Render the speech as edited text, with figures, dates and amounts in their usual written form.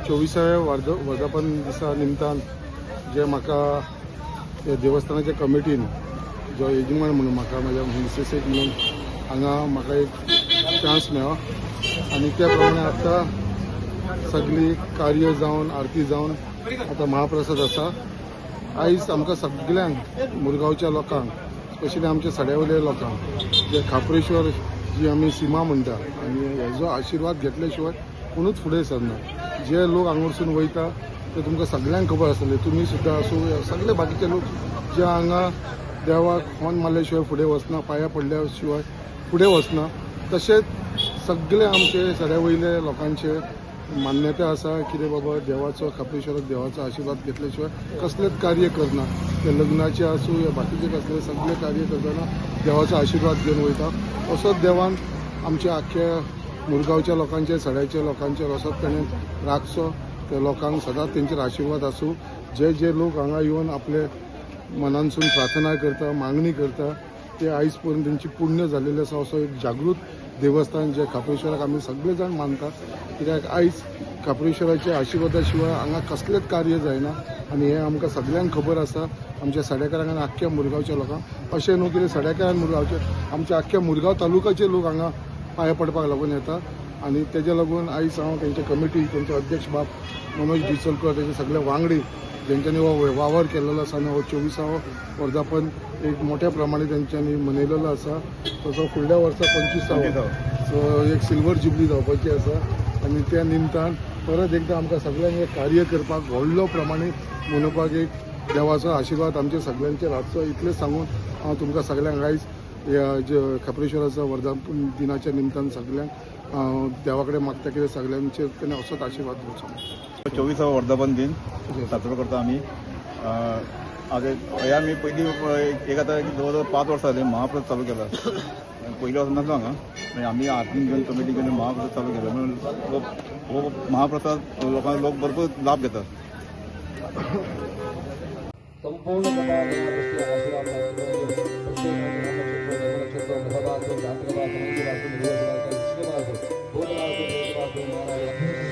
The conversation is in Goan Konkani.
चोवीसाव्या वर्धापन दिसा निमतान जे म्हाका हे देवस्थानाच्या कमिटीन जो येजमान म्हणून म्हाका म्हाज्या मिसेसीक म्हणून हांगा म्हाका एक चान्स मेळ्ळो आनी त्या प्रमाणे आतां सगळी कार्य जावन आरती जावन आतां महाप्रसाद आसा. आयज आमकां सगल्यांक मुरगांवच्या लोकांक, स्पेशली आमच्या सड्या वयल्या लोकांक, जे खाप्रेश्वर जी आमी सीमा म्हणटा आनी हेजो आशिर्वाद घेतल्या शिवाय कोणूच फुडें सरना. जे लोक हांगासून वयता ते तुमकां सगल्यांक खबर आसतलें, तुमी सुद्दां आसूं, सगळे बाकीचे लोक जे हांगा देवाक होन मारल्या शिवाय फुडें वचना, पांया पडल्या शिवाय फुडें वचना. तशेंच सगळे आमचे सड्या वयले लोकांचे मान्यता आसा कितें बाबा देवाचो, खाप्रेश्वराक देवाचो आशिर्वाद घेतल्या शिवाय कसलेच कार्य करना. ते लग्नाचे आसूं या बाकीचे कसले, सगळे कार्य करतना देवाचो आशिर्वाद घेवन वयता. असोच देवान आमच्या आख्ख्या मुरगांवच्या लोकांचे, सड्याच्या लोकांचेर असोच ताणें राखचो. त्या लोकांक सदांच तेंचेर आशिर्वाद आसूं. जे जे लोक हांगा येवन आपले मनानसून प्रार्थना करता, मागणी करता, ते आयज पर्यंत तेंची पुण्य जाल्लेली आसा. असो एक जागृत देवस्थान जे खाप्रेश्वराक आमी सगळे जाण मानतात, कित्याक आयज खाप्रेश्वराच्या आशिर्वादा शिवाय हांगा कसलेच कार्य जायना आनी हें आमकां सगल्यांक खबर आसा, आमच्या सड्याकारांक आनी आख्ख्या मुरगांवच्या लोकांक. अशें न्हू कितें सड्याकार मुरगांवचे, आमच्या आख्ख्या मुरगांव तालुकाचे लोक हांगा पांया पडपाक लागून येता आनी तेज्या लागून आयज हांव तेंच्या कमिटी, तेंचे अध्यक्ष बाब मनोज डिचलकर, तेजे सगळे वांगडी जेंच्यांनी हो वावर केलेलो आसा आनी हो चोवीसावो वर्धापन एक मोठ्या प्रमाणे तेंच्यांनी मनयलेलो आसा. तसो फुडल्या वर्सा 25सावो, सो एक सिल्वर जुबली जावपाची आसा आनी त्या निमतान परत एकदां आमकां सगळ्यांक एक कार्य करपाक व्हडलो प्रमाणे मनोवपाक एक देवाचो आशिर्वाद आमच्या सगळ्यांचेर आसचो, इतलें सांगून हांव तुमकां सगळ्यांक आयज ह्या जे खाप्रेश्वराचो वर्धापन दिनाच्या निमतान सगळ्यांक हांव देवा कडेन मागता कितें सगळ्यांचेर तेणे असोच आशिर्वाद दिवचो. चोवीसावो वर्धापन दिन साजरो करता आमी. आज हे आमी पयलीं एक आतां जवळ जवळ 5 वर्सां जालीं महाप्रसाद चालू केला. पयलीं वचून नासलो हांगा, मागीर आमी आरतीन घेवन, कमिटी घेवन महाप्रसाद चालू केला. म्हणून लोक हो महाप्रसाद लोकांक, लोक भरपूर लाभ घेतात. ಸಂಪೂರ್ಣ ಕಥಾ ನಕ್ಷತ್ರ, ಗ್ರಹವಾಸು, ಜಾತಕವಾಸು, ಮಂಜುವಾಸು, ನಿರ್ವಾಸು, ಕೃಷ್ಣವಾಸು, ಭೂತವಾಸು, ಜ್ಯೋತಿವಾಸು, ನಾರಾಯಣ.